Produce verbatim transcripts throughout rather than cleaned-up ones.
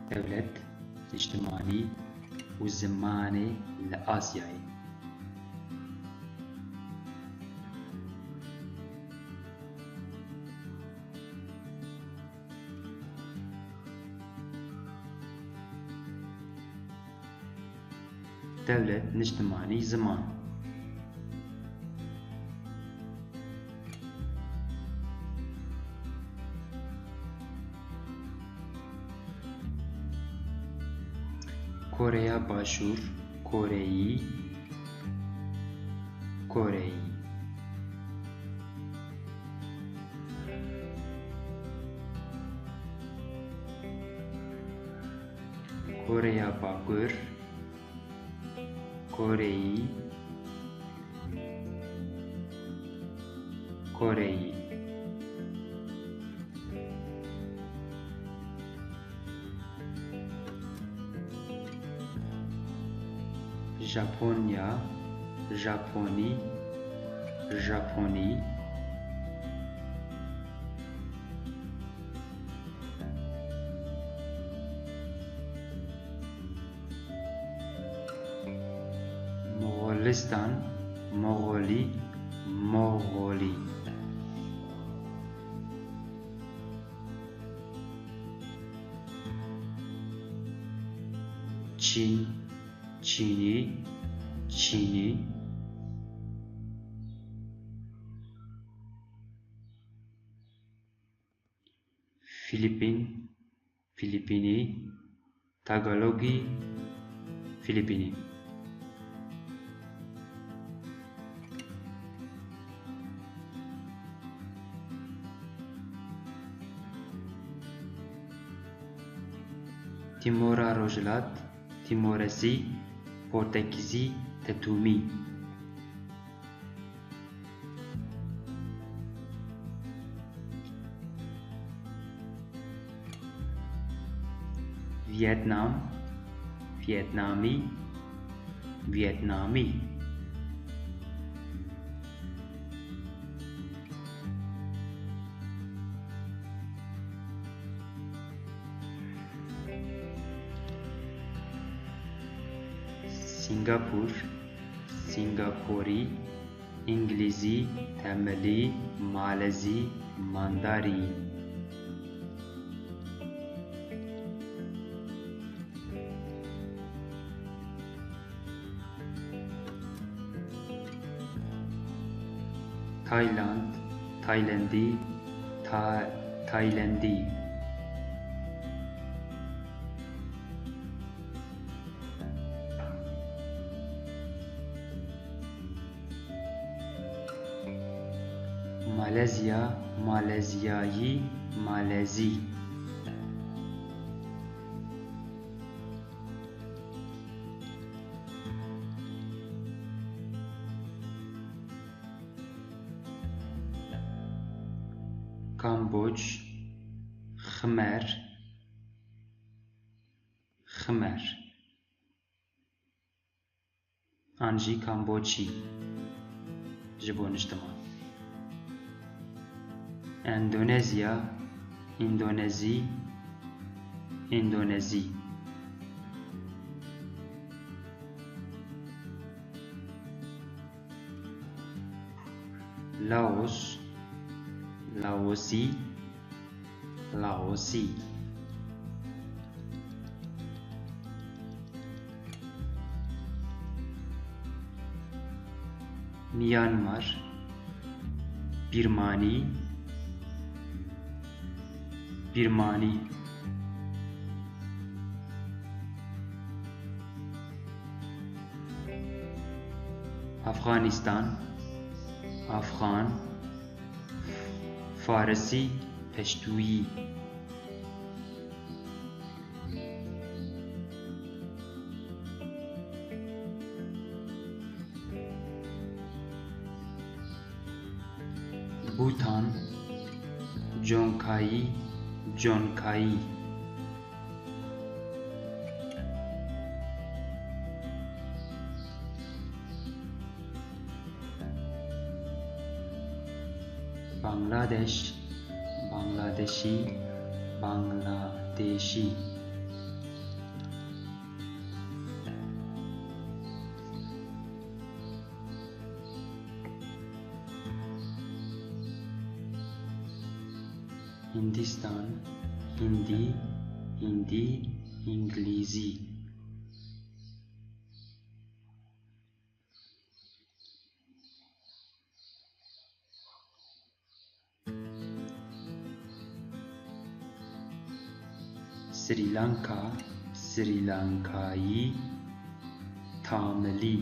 Dewlet, niştimanî û zimanê li Asyayê. Dewlet, niştimanî, ziman. Koreya Başûr, Koreyî, Koreyî. Koreya Bakur, Koreyî, Koreyî. Japonya, Japonî, Japonî. Moxolistan, Moxolî, Moxolî. Çîn, Çînî, Çînî. Filipîn, Filipînî, Tagalogî, Filipînî. Tîmora Rojhilat, Tîmoresî, Portekîzî, Tetûmî. Vietnam, Vietnamî, Vietnamî. Singapur, Singaporî, Îngilîzî, Temilî, Malezî, Mandarî. Tayland, Taylendî, Ta-, Taylendî. Malezya, Malezyayî, Malezî. Kamboç, Ximer, Ximer. An jî Kamboçî ji bo niştiman. Endonezya, Îndonezî, Îndonezî. Laos, Laosî, Laosî. Myanmar, Birmanî, Birmanî. Afganistan, Afgan, Farisî, Peştûyî. Bûtan, Conkayî, Conkayî. Bangladeş, Bangladeşî, Bangladeşî. Hindistan, Hindi, Hindi, Îngilîzî. Sri Lanka, Sri Lankayî, Tamilî.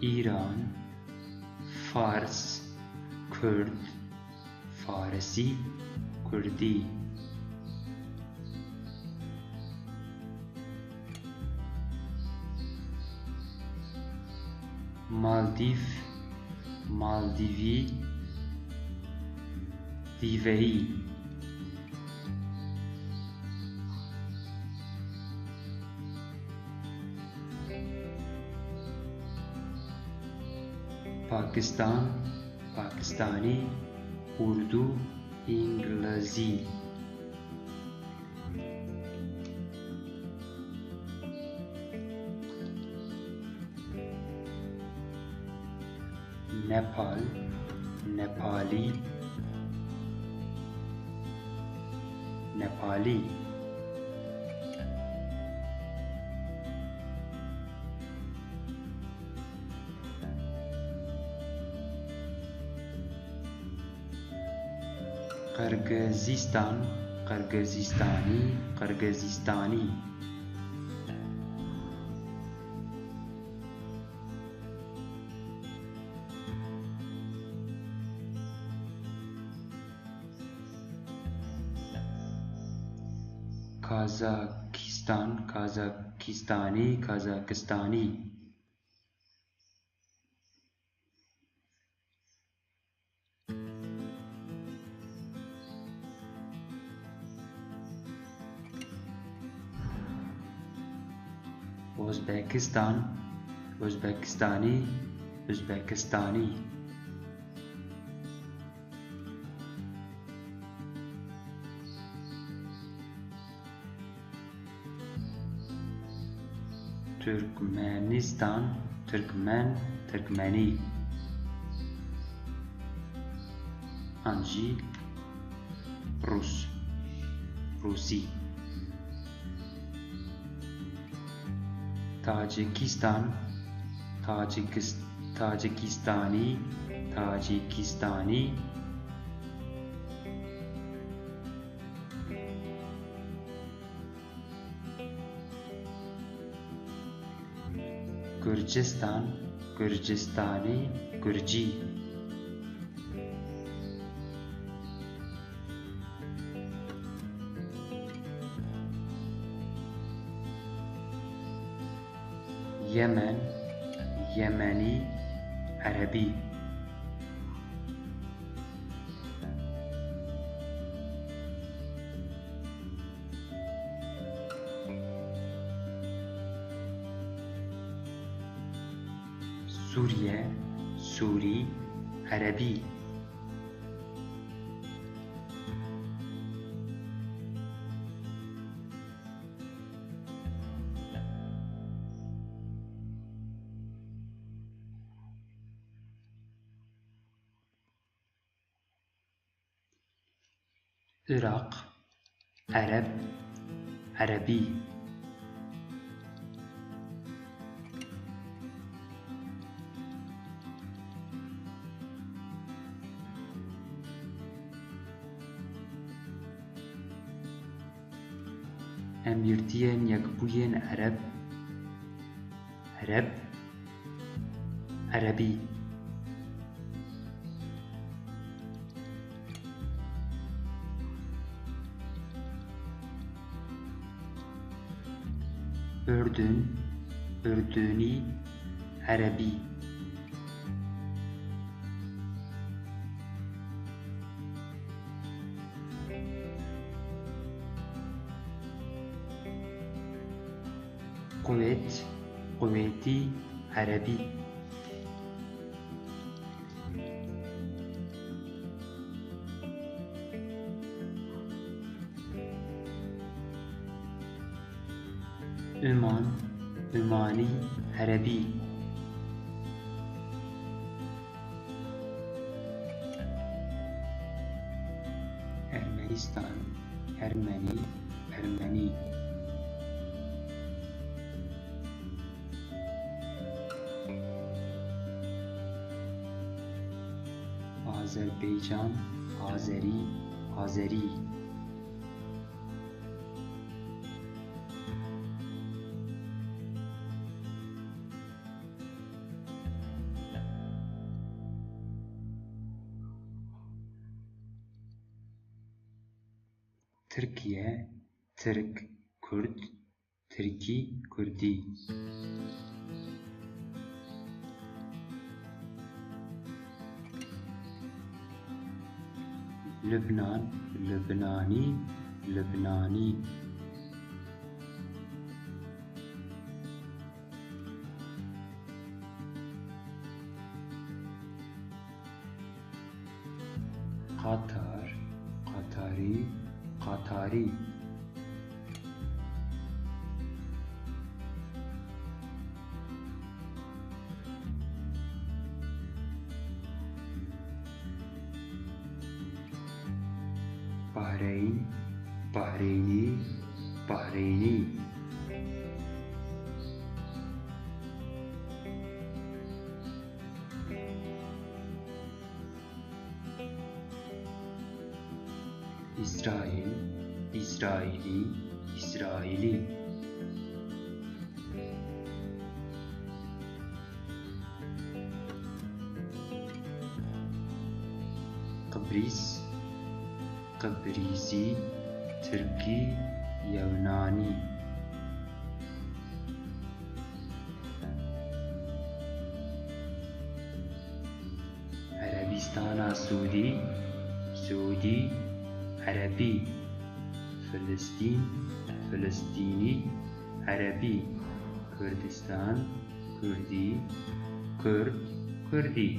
Îran, Fars, Kurd, Farisî, Kurdî. Maldîv, Maldîvî, Dîveyî. Pakistan, Pakistanî, Urdu, Îngilizî. Nepal, Nepalî, Nepalî. Qirgizîstan, Qirgizîstanî, Qirgizîstanî. Kazakistan, Kazakîstanî, Kazakistanî. Ozbekistan, Ozbekistanî, Uzbekistanî. Turkmenistan, Turkmen, Turkmenî. An jî Rus, Rusî. Tacikistan, Tacikis-, Tacikîstanî, Tacikîstanî. Gurcistan, Gurcistanî, Gurcî. Yemen, Yemenî, Erebî. Sûriye, Sûrî, Erebî. Iraq, Ereb, Erebî. Emirtiyên Yekbûyên Ereb, Ereb, Erebî. Urdun, Urdunî, Erebî. Kuwêt, Kuwêtî, Erebî. Uman, Umanî, Erebî. Ermenistan, Ermenî, Ermenî. Azerbaycan, Azerî, Azerî. Tirkiye, Tirk, Kurd, Tirkî, Kurdî. Lubnan, Lubnanî, Lubnanî. Qatar, Qatarî, Qatarî. Bahreyn, Bahreynî, Bahreynî. Îsraîl, Îsraîlî, Îsraîlî. Qibrîs, Qibrîsî, Tirkî, Yewnanî. Erebîstana Sûdî, Sûdî, Erebî. Filistîn, Filistînî, Erebî. Kurdistan, Kurdî, Kurd, Kurdî.